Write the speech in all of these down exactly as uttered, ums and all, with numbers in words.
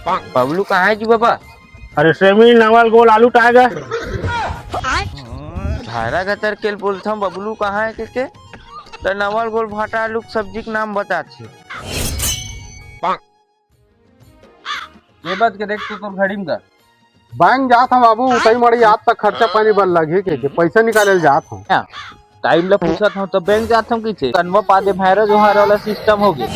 बबलू कहाँ है जी बाबा? अरे सेमी, नवल गोल आलू टागे। झारा गतर के बोलथम बबलू कहाँ है के, के? त नवल गोल भाटा आलू के सब्जी के नाम बताथे। ये बात के देख तू तोर घड़ी में कर। बैंक जात हूँ बाबू, उतई मड़ी आज तक खर्चा पानी बर लगही के, के पैसा निकाले ल जात हूँ। टाइम ला पूछत हूँ तो बैंक जात हूँ किसे? कनवा पादे भैरा जोहार वाला सिस्टम हो गया।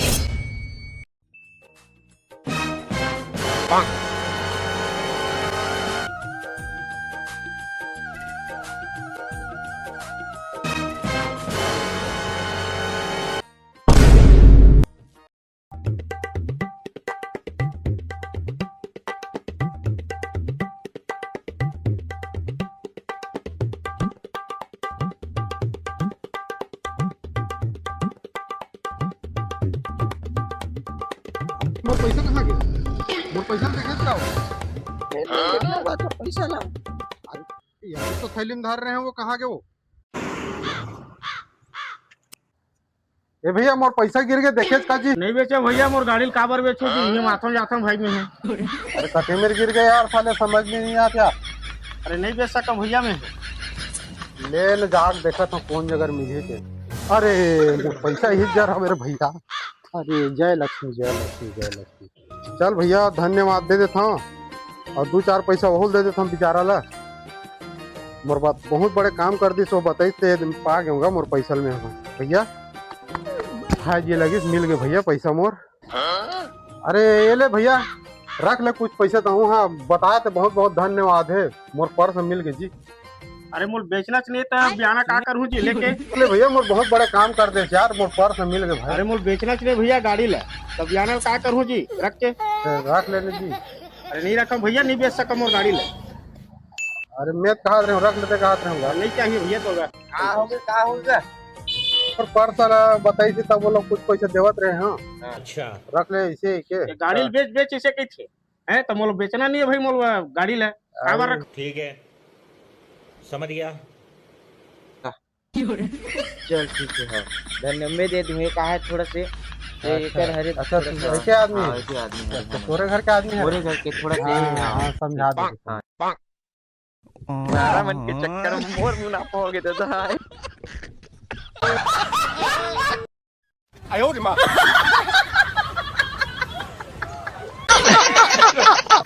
मोर पैसा कहाँ गया? मोर पैसा देखे का? पैसा ला। अरे, ये तो थैली में धर रहे हैं, वो कहाँ गए वो? ए भैया, मोर पैसा गिर गए, देखे का जी? नहीं बेचे भैया, मोर गाड़ी ल काबर बेचो जी? ये माथों जाथों भाई में है। अरे कते मेर गिर गए यार, साले समझ में नहीं आता। अरे नहीं बेच सका भैया मैं। ले न जाग देखत हूँ कौन जगह मिली के। अरे मोर पैसा ही जर हवे रे भैया। अरे जय लक्ष्मी, जय लक्ष्मी, जय लक्ष्मी। चल भैया, धन्यवाद दे देत हूँ, और दू चार पैसा ओहू ल दे देत हूँ बेचारा ला। मोर बात बहुत बड़े काम कर दिस, वो बताइस ते पा गऊंगा मोर पैसा में हम। भैया, हाय जी लगिस, मिल गए भैया पैसा मोर। अरे ये ले भैया, रख ले कुछ पैसा तो हूँ। हाँ, बताए तो बहुत बहुत धन्यवाद है, मोर पर्स मिल गए जी। अरे मोल बेचना च नहीं तो बियाना का करूँ जी लेके? ले भैया, मोर बहुत बड़े काम कर दे यार, मोर पर्स मिल गए भाई। अरे मोल बेचना च नहीं भैया गाड़ी ला, तब बियाना का करूँ जी रख के? रख लेने जी। अरे नहीं रखम भैया, नहीं बेच सकम मोर गाड़ी ला। अरे मैं कहा रहे हूँ, रख लेते कहा रहे हूँ। नहीं चाहिए भैया तो। का हो गया, का हो गया? पर पर्स वाला बताई थी तब वो लोग कुछ पैसे देवत रहे हैं। हाँ। अच्छा। रख ले इसे के। ये गाड़ी बेच बेच इसे कही थे। हैं तो मोल बेचना नहीं है भाई, मोल गाड़ी ले। काबर रख। ठीक है, समझ गया। चल ठीक है, हाँ। धन्य मैं दे दूँ, ये कहा है थोड़ा से। ये अच्छा, एकर हरे अच्छा, थोड़ा तू सा। ऐसे आदमी हाँ, है? ऐसे आदमी है, अच्छा, हाँ। तोरे घर के आदमी है? मोरे घर के थोड़ा से हाँ, हाँ। हाँ, समझा दे। हाँ। सारा मन के चक्कर में मोर मुनाफा हो गया दादा। आयो रे माँ।